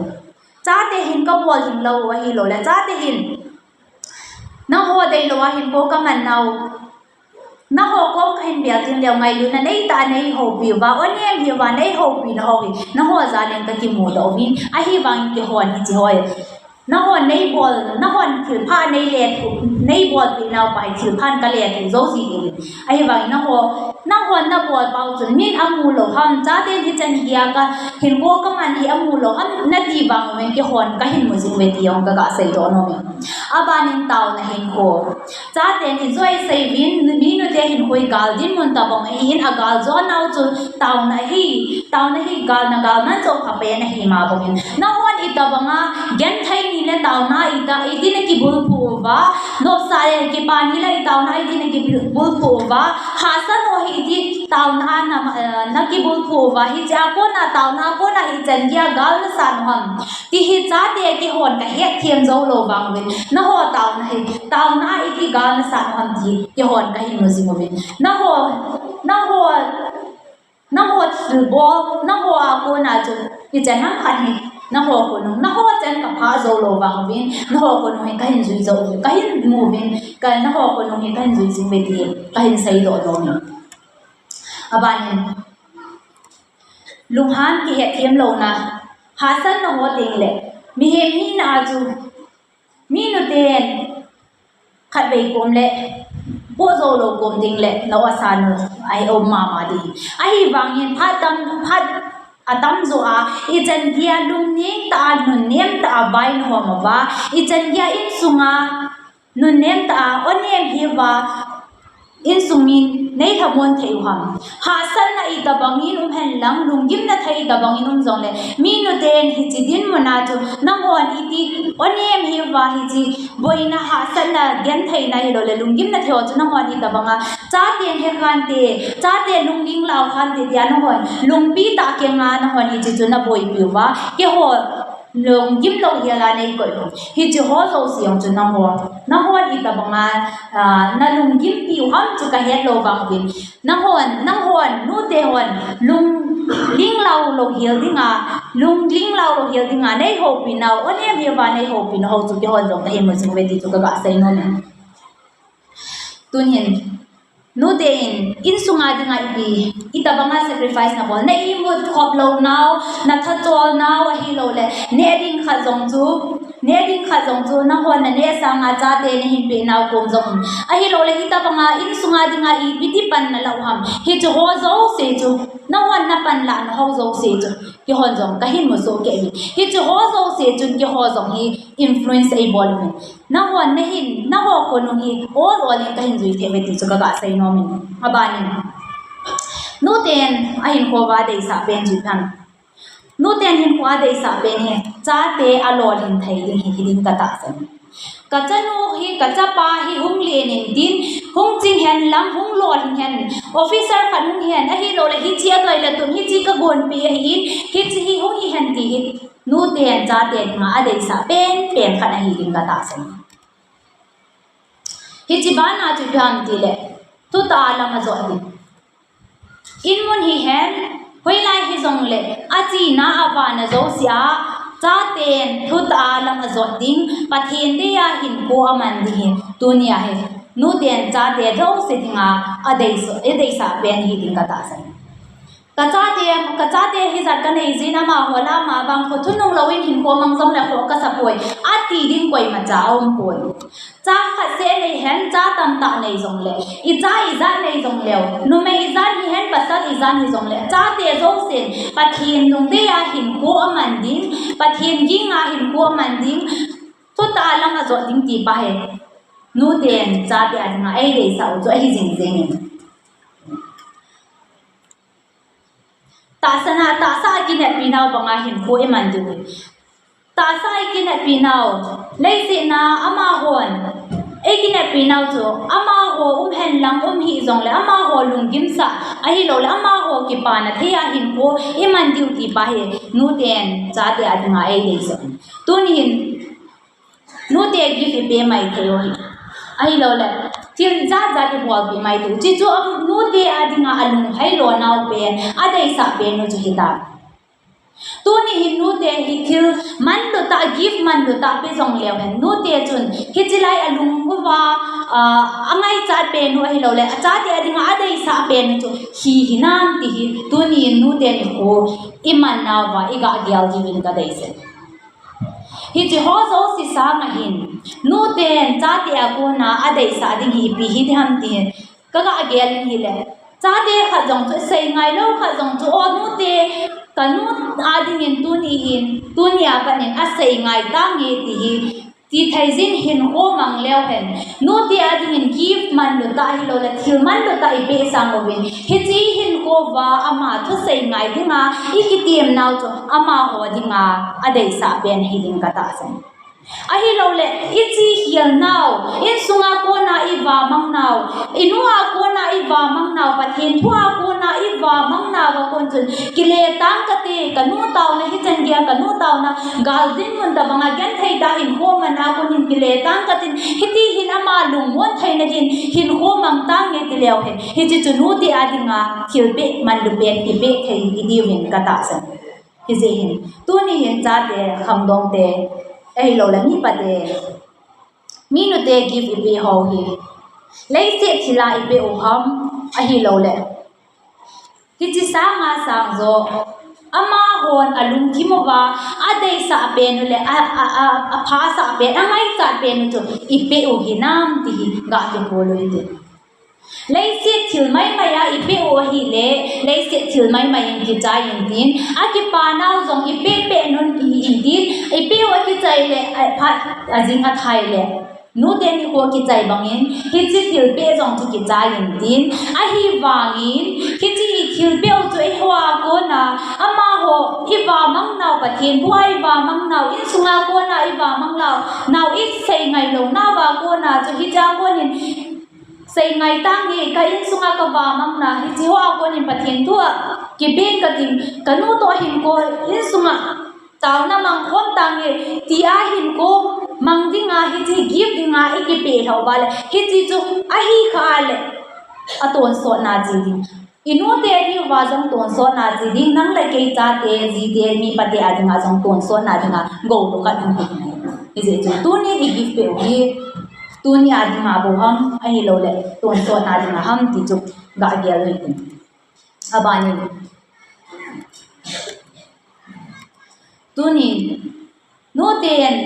Chate hin ka bol hing lou u ahilouleh, chate hin nangho deilou a hinkho ka man nau. Nangho kom kahin bel tin leu ngailutna neitah a nei houpi uva, o nem hiuva, nei houpi nau hi. Nangho jal in ka kimudoh uvin, ahivangin keihon hiche ho hi. Nangho nei bol, nangho thilpha nei lethuh, nei bolpi nau pa hi thilphan ka lethuh jou ji uvin. Ahivangin nangho, nangho na bol pau chun min amu lou ham, chaten hichan geiya ka hinkho ka man hi amu lou ham, nati vang uvin keihon kahin mu jing uve ti jong ka ga seidoh nom in. Abanin taona hinkho. Chaten hiche hi sei uvin, mi nute hin hoi gal dinmun tabang ahin, agal jo nau chu taona hi, taona hi galna galman jo kha pen ahi ma bangin. Nahon itobanga genthei ni le taona ita, iti nakibulphu uva, nopsa le kipa ni le itaona iti nakibulphu uva, hahsat ho hi iti taona na, eh, nakibulphu uva, hichea kona taona kona hichan geiya gal nasat u ham. Ti hi chate kihon kahet them jou lou vang uvin. Naho taona hi, taona iti gal nasat u ham ti kihon kahin mu jing uvin. Naho, naho, naho thilbol, naho a kona chu, ichan ham khat hi, naho khonung, naho chan kapha jou lou vang uvin, naho khonung hi kahin jui jou uvin, kahin mu uvin, ka, naho khonung hi kahin jui jing uve ti, kahin seidoh nom in. Abanin, lunghan kihet them louna, hahsatna ho ding le, mihem hina a chu, mi nuten, khatvei kom le, po jou lou kom ding le, na osa nu, ahi um mama ding. Ahivangin phat tam, phat atam jo a, ichan geiya lungning tah a, nunnem tah a, vai nahom uva, ichan geiya insunga, nunnem tah a, onem hiuva, insung min nei lhamon thei u ham. Hahsatna itobangin um hen lang, lunggimna thei itobangin um jong le, mi nuten hiche dinmun a chu, nahon iti, onem hiuva hiche, boina hahsatna gentheina hilou le, lunggimna thei ho chu nahon itobanga, chaten he khante, chate lungling lau khante tia nahon, lungpi tah kenga nahon hiche chu naboipi uva, keiho, lunggim louhel a nei koi u. Hiche ho jouse jong chu nahon, nahon itobanga, ah, nalunggimpi u ham chu kahet lou vang uvin. Nahon, nahon, nute hon, lungling lau louhel dinga, lungling lau louhel dinga, nei houpi nau, onem hiuva nei houpi nau ho chu keihon jong kahin mu jing uve ti chu kaga sei nom in. Tun hin, nute in, insunga dinga ipi, itobanga sacrifice nabol, na imut khop lou nau, na thachol nau, ahilou le, neh ding khat jong chu, neh ding khat jong chu, nahon naneh sanga chate nahin peh nau kom jong, ahilou le, itobanga insunga dinga ipi ti pan nalah u ham, hiche ho jouse chu, nahon napan lah nau ho jouse chu, keihon jong kahin mu soh kei hi, hiche ho jouse chun keiho jong hi influence eibol uvin. Nahon nahin, naho khonung hi, ol ol in kahin jui thei uve ti chu kaga sei nom in. Abanin, nuten ahinkho uva adeisah pen chu ipi ham. Nuten hinkho a adeisah pen hi, chate alolhin thei ding hi, hiding katahsan. Kachanu hi, kachapa hi, hung len intin, hung ching hen lang, hung lolhin hen, officer khat hung hen, ahilou le hiche adoi le tun, hiche kagonpeh ahin, hiche hi hung hi hen ti hi, nuten chate dinga adeisah pen, pen khat ahi ding katahsan. Hiche bana chu ipi ham tile, thutah a lam ajot ding. Inmun hihen, hoilai hijongle, achena avahna jousea, chaten thutah a lam ajot ding, Pathen deija hinkho aman ding hi, tunia hi, nuten chate jouse dinga, adeisah, adeisah pen hiding katahsan. Kachate, kachate hijat kanei jin amaho lah a, ama vang kho thunung louvin hinkho mang jongle kho kasapoi, ati ding koimacha aumpoi. Cha khat seh nei hen, cha tamtah nei jongle, icha ijat nei jongleu, numei ijat hihen, pasal ijat hijongle, chate jousen Pathen lungdeija hinkho aman ding, Pathen ginga hinkho aman ding, thutah a lam ajot ding ti pa hi, nuten chate a dinga eideisah u chu ahi jingjing in. Tahsan a, tahsa a kineppi nau banga hinkho iman diu hi. Tahsa a ikineppi nau, leiset a amahon eikineppi nau chu, amaho um hen lang um hih jongle, amaho lunggimsah, ahiloule amaho kipana theija hinkho iman diu ti pa hi, nuten chate a dinga eideisah u. Tuni hin, nute gift ipe mai thei u hi. Ahiloule, thil jat jat ibolpeh mai thei u. Chuchu, nute a dinga alunghei lo nau pen, adeisah pen u chu hitan. Tuni hin nute hi thil manlu tah, gift manlu tah pe jongleu hen, nute chun hiche lai alung uva, ah, angaichat pen u ahiloule, achate a dinga adeisah pen u chu hi hinam ti hi, tuni hin nute nikho iman nauva iga gel diuvin kadeisah e. Hiche ho jouse sanga hin, nuten chate a kona adeisah ding hi ipi hiding ham ti hi, kaga gel in ahile, chate khat jong chu, seingailou khat jong chu, o nute, kanu a dingin tuni hin, tunia pat in aseingai tange ti hi, Tithei jin hinkho mang leu hen, nute a dingin gift manlu tah ahilouleh thil manlu tah ipeh sang uvin, hiche hinkho uva ama thusei ngai dinga ikitem nau chu amaho dinga adeisah pen hiding katahsan. Ahilouleh iche khel nau, insunga kona ivamang nau, inu a kona ivamang nau, Pathen thu a kona ivamang nau a kon chun, kile tang kate, kanu taona hichan geiya kanu taona, gal dinmun tabanga genthei tah hinkho mang a konin kile tang katin, hiti hin ama lungmon theina din hinkho mang tange tileu hen, hiche chu nute a dinga thilpeh manlu pen ipeh thei idiuvin katahsan. Hijeh hin, tuni hin chate, khangdongte, ahilouleh mipate, minute gift ipeh ho hi, leiset thila ipeh u ham, ahilouleh hiche sanga sang jo, amahon alungthim uva adeisah pen uleh a, a, a, aphasah pen, angaichat pen u chu ipeh u hinam ti hi gakibol u hite. Leiset thil maimai a ipeh u ahileh, leiset thil maimai in kichai intin, akipa nau jong ipeh peh un intin, ipeh u akichai leh, aphat ajing athai leh, nute nikho kichai bangin, hiche thilpeh jong chu kichai intin, ahivangin, hiche thilpeh u chu eiho a kona, amaho ivamang nau, Pathen thu a ivamang nau, insunga kona ivamang nau, nau isei ngailou nauva kona chu hichea konin sei ngai tange, ka insunga kavamang na, hiche hoa konin Pathen thua kipen kating, kanu toh hinkho, insunga taona mangkhom tange, tia hinkho mang dinga, hiche gift dinga ikipeh lhah uva leh, hiche chu ahi kha leh, atonsotna che ding. Inute diuva jong tonsotna che ding, nang le kei chate, jite, mipate a dinga jong tonsotna dinga gou lukhat hung hi. Hijeh chun tuni igift peh u hi, tuni a dinga bou ham, ahilouleh tonsotna dinga ham ti chu gagel u hite. Abanin, tunin, nuten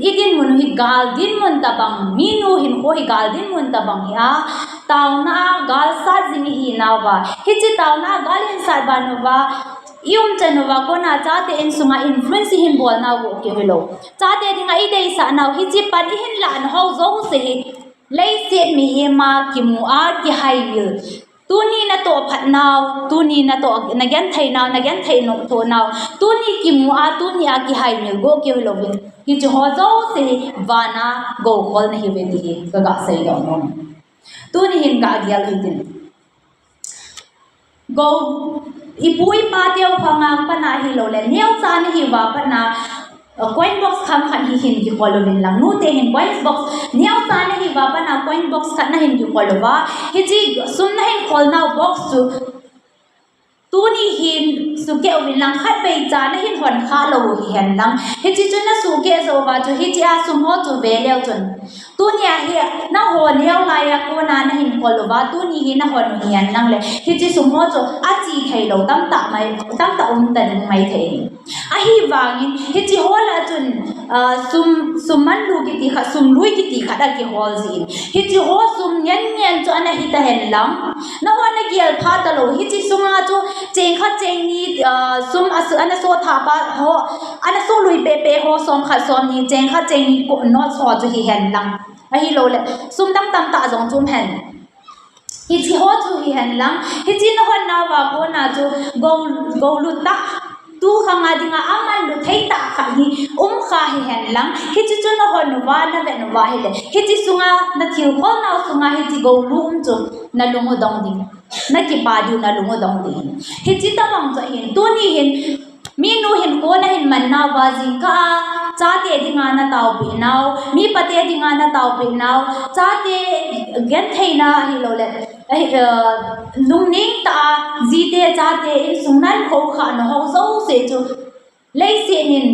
idinmun hi gal dinmun tabang, minu hinkho hi gal dinmun tabang hi a, taona a gal sat jing ihi nauva, hiche taona a gal hin sat ban uva, iumchan uva kona chate insunga influence ihin bol nau gokeu hilou, chate dinga ideisah nau, hiche pan ihin lah nau jouse hi, leiset mihem a kimu a kihaimil, tuni natoh phat nau, tuni natoh, nagenthei nau, nagenthei nung tho nau, tuni kimu a, tuni a kihaimil gokeu hilouvin, hiche ho jouse hi vana gou khol nahiuve ti hi kaga seidoh nom. Tuni hin kagel u hitin, gou, ipu ipa teu khanga pat na ahilouleh neocha nahiuva pat na, coin box khang khat hi hin kikhol uvin lang, nute hin coin box, neocha nahiuva pat na coin box khat nahin kikhol uva, hiche sum nahin khol nau box chu tuni hin sukeh uvin lang, khatvei cha nahin hon khalou u hihen lang, hiche chu nasukeh jou uva chu hichea sum ho chu veleu chun, tunia hi nangho neo laiya kona nahin khol uva, tuni hi nahon u hihen lang leh, hiche sum ho chu ache theilou tamtah mai, tamtah um ta ding maithei. Ahivangin hiche ho lah a chun, sum, sum manlu kiti khat, sum lui kiti khat akihol jin, hiche ho sum ngen ngen chu ana hita hen lang, nahon nagel pha talou, hiche sunga chu cheng khat cheng ni, sum ana so thapa ho, ana so lui pehpeh ho, som khat som ni, cheng khat cheng ni notes ho chu hihen lang, ahilouleh sum dang tamtah jong chu um hen. Hiche ho chu hihen lang, hiche nahon nauva kona chu gou, gou lut tah, tu khanga dinga amanlu thei tah khat hi um kha hihen lang, hiche chu nahon uva, navet uva ahileh, hiche sunga, nathil khol nau sunga hiche gou lu um chu nalung u dong ding, nakipa diu nalung u dong ding. Hiche tabang chu ahin, tuni hin minu hinkho nahin man nauva jingkah a chate dinga nataopeh nau, mipate dinga nataopeh nau, chate gentheina ahilouleh, lungneng tah a jite chate insung nahin khoukhah nau ho jouse chu, leiset in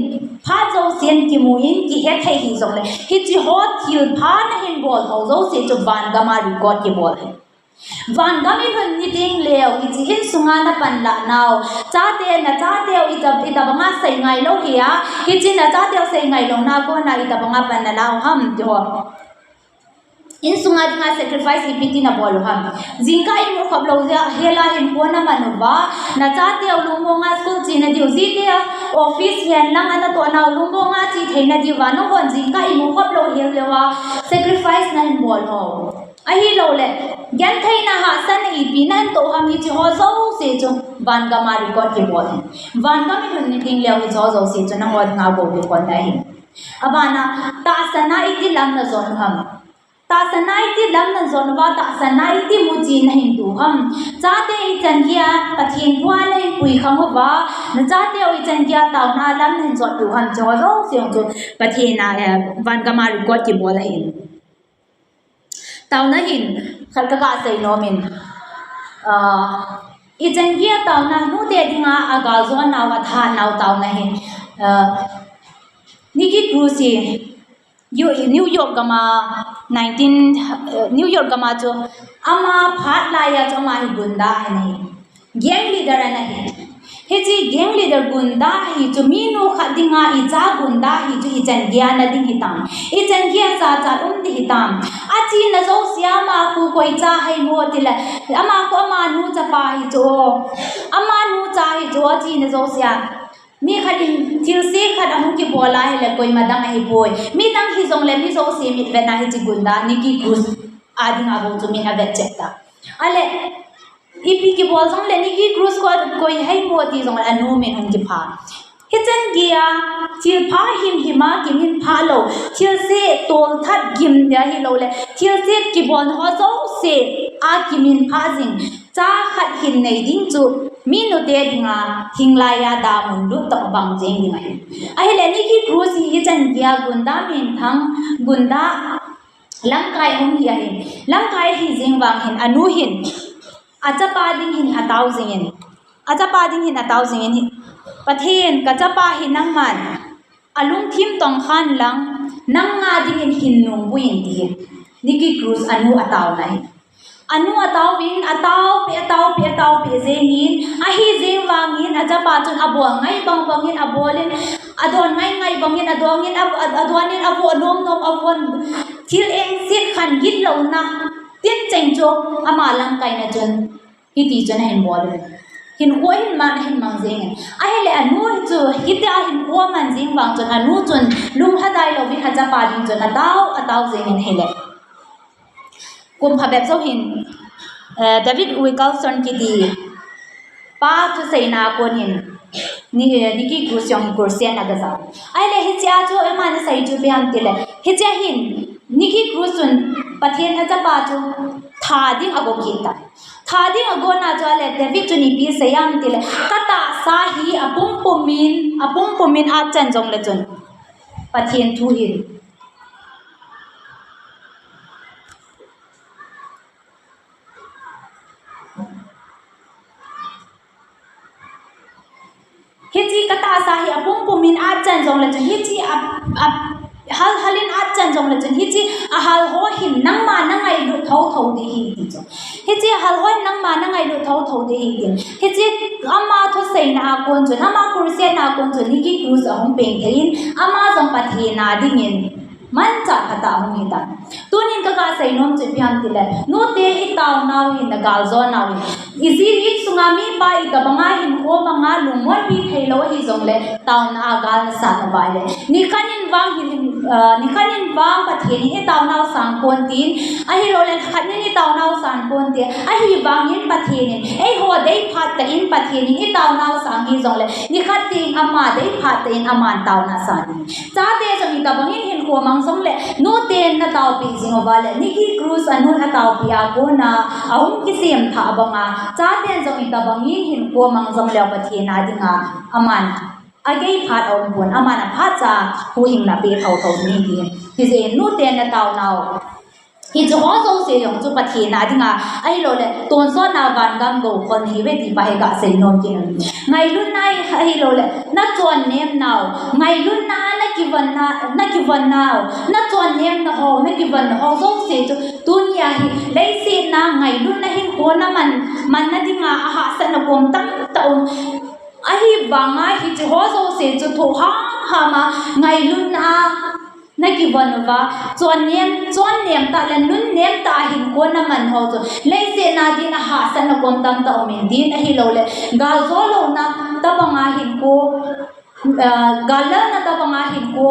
phat jousen kimu in kihethei hijongleh, hiche ho thilpha nahin bol ho jouse chu vangam a record kibol ahi. Vangam ilhun ni tengleu, hiche insunga napanlah nau, chate, nachateu itobanga seingailou hia, hiche nachateu seingailou na kona itobanga pan nalah u ham ti ho. Insunga dinga sacrifice ipi ti nabol u ham? Jingkah imu khop lou jeh a hel a hinkho naman uva, nachateu lungmonga school chena diu, jiteu office hihen lang anatoh nau lungmonga che theina diuva, nahon jingkah imu khop lou hel leuva sacrifice nahin bol ho. Ahilouleh, gentheina hahsatna ipi nahin toh ham, hiche ho jouse chu vangam a record kibol ahi. Vangam ilhun ni ding leu hiche ho jouse chu nangho dinga gou kikon ahi. Abana, tahsan a iti lam najon u ham? Tahsan a iti lam najon uva, tahsan a iti muchi nahin tu ham? Chate ichan geiya Pathen thua nahin puikhang uva, nachateu ichan geiya taona lam nahin jot tu ham? Hiche ho jouse jong chu Pathen a, eh, vangam a record kibol ahin. Taona hin, khat kagah seinom in, ah, ichan geiya taona, nute dinga agal jonnau, athanau taona hin, ah, Nicky Cruz hi, New York gam a nineteen, eh, New York gam a chu ama phat laiya chu ama hi gunda ahi. Gang leader ana hi. Hiche gang leader gunda hi chu minu khat dinga icha gunda hi chu ichan geiya na ding hitam? Ichan geiya chacha um ding hitam? Achena jouse a ama khu koi cha ham tile, ama khu amanu chapa hi chu, amanu cha hi chu achena jouse a. Mi khat in thilse khat ahung kibol ahile koima dang ahipoi. Midang hijongle mi jouse mitvet a hiche gunda Nicky Cruz a dinga bou chu min avet cheh ta. Ahile, ipi kibol jongle Nicky Cruz koi, koi ham ti jongle anu min hung kipha. Hichan geiya thilpha himhim a kiminphah lou, thilse tolthat gim dia ahilouleh thilse kibolna ho jouse a kiminphah jing cha khat hin nei ding chu minute dinga hinglaiya damun lut toh bang jeng ding ahi. Ahile Nicky Cruz hi hichan geiya gunda minthang, gunda lamkai hung hi ahin. Lamkai hi jeng vang hin anu hin achapa ding hin atao jingin, achapa ding hin atao jingin hi, Pathen, kachapa hi nangman alungthim tongkhan lang, nanga dingin hin nungpuiyin, tin Nicky Cruz anu ataona hi. Anu ataovin, ataopeh, ataopeh, ataopeh jengin, ahi jeng vangin achapa chun abol ngai bang bangin abolin, adon ngai ngai bangin adongin, a, a, adonin, avoh nom nom, avoh thil engset khan gitlouna tincheng chu ama lamkaina chun hiti chun ahin bol in. Hinkho ahin man, ahin mang jengin. Ahile anu chu hitia hinkho aman jeng vang chun anu chun lunglhadai louvin achapa ding chun atao, atao jengin ahile. Kum phabep jou hin, eh, David Wilkerson kiti pa thuseina a kon hin, Ni-, eh, Nicky Cruz jong hi crusade ana gajao. Ahile hichea chu ama ana sei chu ipi ham tile, hichea hin Nicky Cruz chun Pathen achapa chu tha ding ago kit tai. Tha ding agona chu ahile David chun ipi asei ham tile, katahsa hi apumpumin, apumpumin atchan jongle chun Pathen thu hin Hiche katahsa hi apumpumin atchan jongle chun, hiche a, a, halhalin atchan jongle chun, hiche ahal ho hin nangma nangailut thotho ding ahi ti chu. Hiche ahal ho hin nangma nangailut thotho ding ahi ti. Hiche ama thuseina a kon chun, ama crusade na a kon chun, Nicky Cruz ahung pengthei in, ama jong Pathen a dingin manchah phatah ahung hitan. Tunin kagah seinom chu ipi ham tile, nute itaonau hin, nagaljonnau hin, iji insunga mipa itobanga hinkho manga lungmonpi theilou ahijongle, taona a gal nasat nauva ahile, nikhat in vang hin, ah, nikhat in vang Pathen in itaonau sang pon tin, ahilouleh khat in itaonau sang ponte, ahivangin Pathen in eiho deiphat tah in Pathen in itaonau sang hijongle, nikhat teng ama deiphat tah in aman taona sang ding. Chate jong itobangin hinkho mang jongle, nuten nataopi jing uva le, Nicky Cruz anun ataopi a kona ahung kisemthah banga, chaten jong itobangin hinkho mang jongle, Pathen a dinga aman ageiphat aumpon, aman aphatcha huhhingna pe thotho ding ahi. Hijeh in nuten nataonau hicheho jouse jong chu Pathen a dinga, ahilouleh tonsotna vangam gou khol nahiuve ti pa hi gasei nom kit in. Ngailutna ahilouleh nachonnemnau, ngailutna a nakivonna, nakivonnau, nachonnemna ho, nakivonna ho jouse chu tunia hi leiset a ngailutna hinkho naman, manna dinga ahahsatna kom tamtah um. Ahivanga hicheho jouse chu thohham hama ngailutna a nakivon uva, chonnem, chonnem tah le nunnem tah a hinkho naman ho chu, leiset a din a hahsatna kom tamtah umin, din ahilouleh, gal jo louna tabanga hinkho, ah, gal lalna tabanga hinkho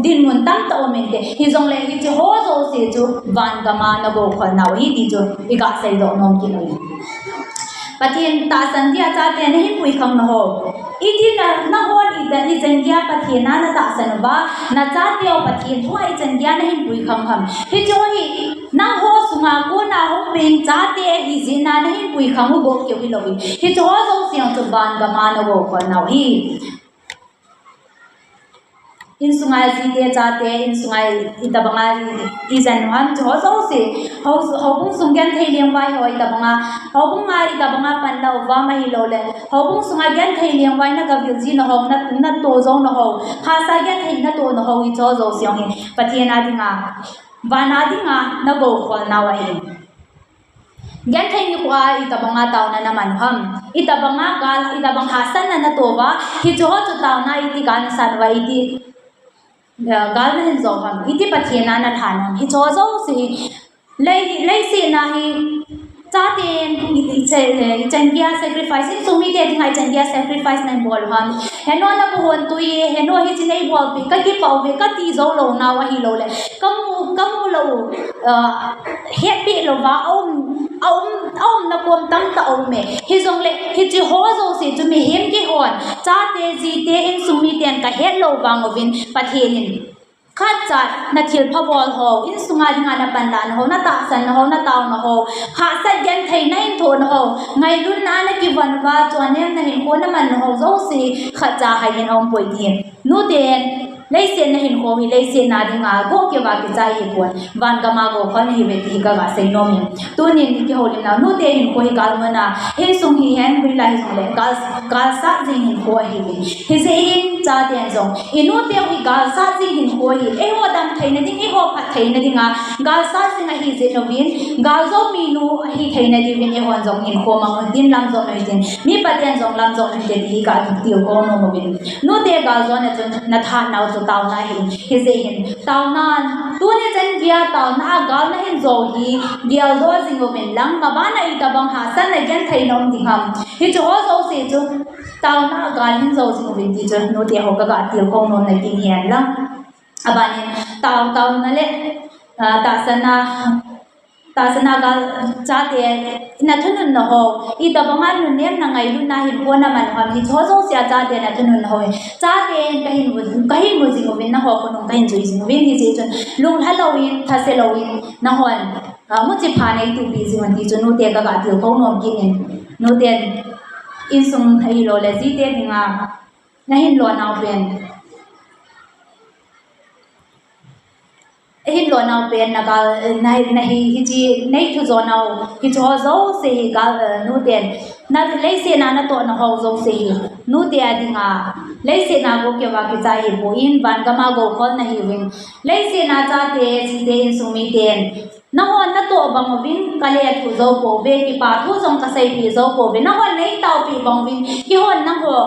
dinmun tamtah umin te. Hijongleh hiche ho jouse chu van gam a nagou khol nau ahi ti chu iga seidoh nom kit u ahi. Pathen tahsan dia chate nahin puikhang nahou. Iti na, nahon ichan dia Pathen a natahsan uva, nachateu Pathen thua ichan dia nahin puikhang ham. Hiche hi nangho sunga kona hung peng chate ahi jeh a nahin puikhang u bou keu hilouvin, hiche ho jouse chu van gam a nagou khol nau ahi. Insunga jite chate, insunga i, itabanga i, ijen u ham, hiche ho jouse, hou, houbung sung genthei lengvai ho itabanga, houbung a itabanga panla uva ahilouleh, houbung sunga genthei lengvai nagavil ji nahou, na, nato jou nahou, hahsa genthei nato nahou, hiche ho jouse hi Pathen a dinga, van a dinga nagou khol nau ahi. Genthei nikho a itabanga taona naman u ham, itabanga gal, itabang hahsatna nato uva, hiche ho chu taona iti gal nasan uva, iti, eh, gal nahin jo u ham, iti Pathen a nalhan u ham, hiche ho jouse hi, lei, leiset a hi, chaten, i, i, ichan, eh, ichan geiya sacrifice, insung mite dinga ichan geiya sacrifice nahin bol u ham, heno nabuhon tui, heno hiche neibolpeh, kakipah uve, kati jou lou nau ahilouleh, kamu, kamu lou u, ah, hetpeh louva, aum, aum, aumna kom tamtah aume. Hijongleh, hiche ho jouse chu mihem keihon, chate, jite, insung miten kahet lou vang uvin, Pathen in khatcha nathilpha bol ho, insunga dinga napanlahna ho, natahsanna ho, nataona ho, hahsat genthei nahin thohna ho, ngailutna a nakivon uva, chonnemna hinkho namanna ho jouse, khatcha haiyin aumpoi ti. Nute, leiset a nahinkho hi, leiset a dinga gou keuva kichai hipon, van gam a gou khol nahiuve ti hi kaga seinom in. Tunin ikihoulimnau, nute hinkho hi galmun a, insung hihen, hoilai hijongleh, gal, galsat jing hinkho ahiuvin. Hijeh in chaten jong, inuteu hi galsat jing hinkho ahi, eiho damtheina ding, eiho phattheina dinga, galsat jing ahi jeh uvin, galjou minu ahi theina diuvin, eihon jong hinkho mang u hitin, lamjot u hitin, mipaten jong lamjot u hite ti hi kaga tilkhou nom uvin. Nute galjona chun nathat nau chu taona ahi. Hijeh hin taona, tuni chan geiya taona a gal nahin jo hi, geldoh jing uvin lang, maban a itabang hahsatna gentheina um ding ham. Hiche ho jouse chu taona a gal hin jo jing uvin ti chu nute ho kaga tilkhou nomna kin hen lang. Abanin tao, taona le, ah, tahsana, tahsana gal chate nathununna ho, itabanga nunnemna ngailutna hinkho naman u ham, hiche ho jouse a chate nathununna ho, chate kahin mu, kahin mu jing uvin, naho khonung kahin jui jing uvin, hijeh chun lunglha louvin, thase louvin, nahon, ah, muchi pha neitupi jing un ti chu nute kaga tilkhou nom kit in, nuten insung ahilouleh jite dinga nahin lonau pen, nahin lonau pen nagal, na, nahi, hiche neithujo nau, hiche ho jouse hi gal, eh, nuten, na leiset a natohna ho jouse hi, nute a dinga, leiset a gou keuva kichai hipon, van gam a gou khol nahiuvin, leiset a chate, jite, insung miten, nahon natoh bang uvin kalethuh jou pouve, kipa thu jong kaseipeh jou pouve, nahon neitaopeh bang uvin, keihon nangho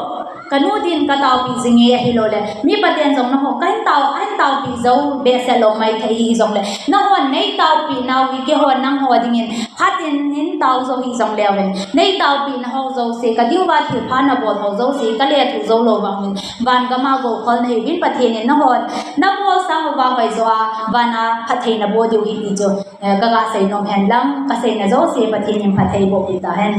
kanu din kataopeh jinge ahilouleh, mipaten jong nangho kahin tao, ahin taopeh jou behseh lou maithei hijongleh, nahon neitaopeh nau hi keihon nangho dingin phatin hin tao jou hijongleh uvin, neitaopeh nau jouse, kadinguva thilpha nabol ho jouse kalethuh jou lou vang uvin, van gam a gou khol nahiuvin, Pathen in nahon nabol sang uva hoijo a, van a phatthei naboh diu ahi ti chu, eh, kaga seinom hen lang, kaseina jouse Pathen in phatthei boh peh tahen.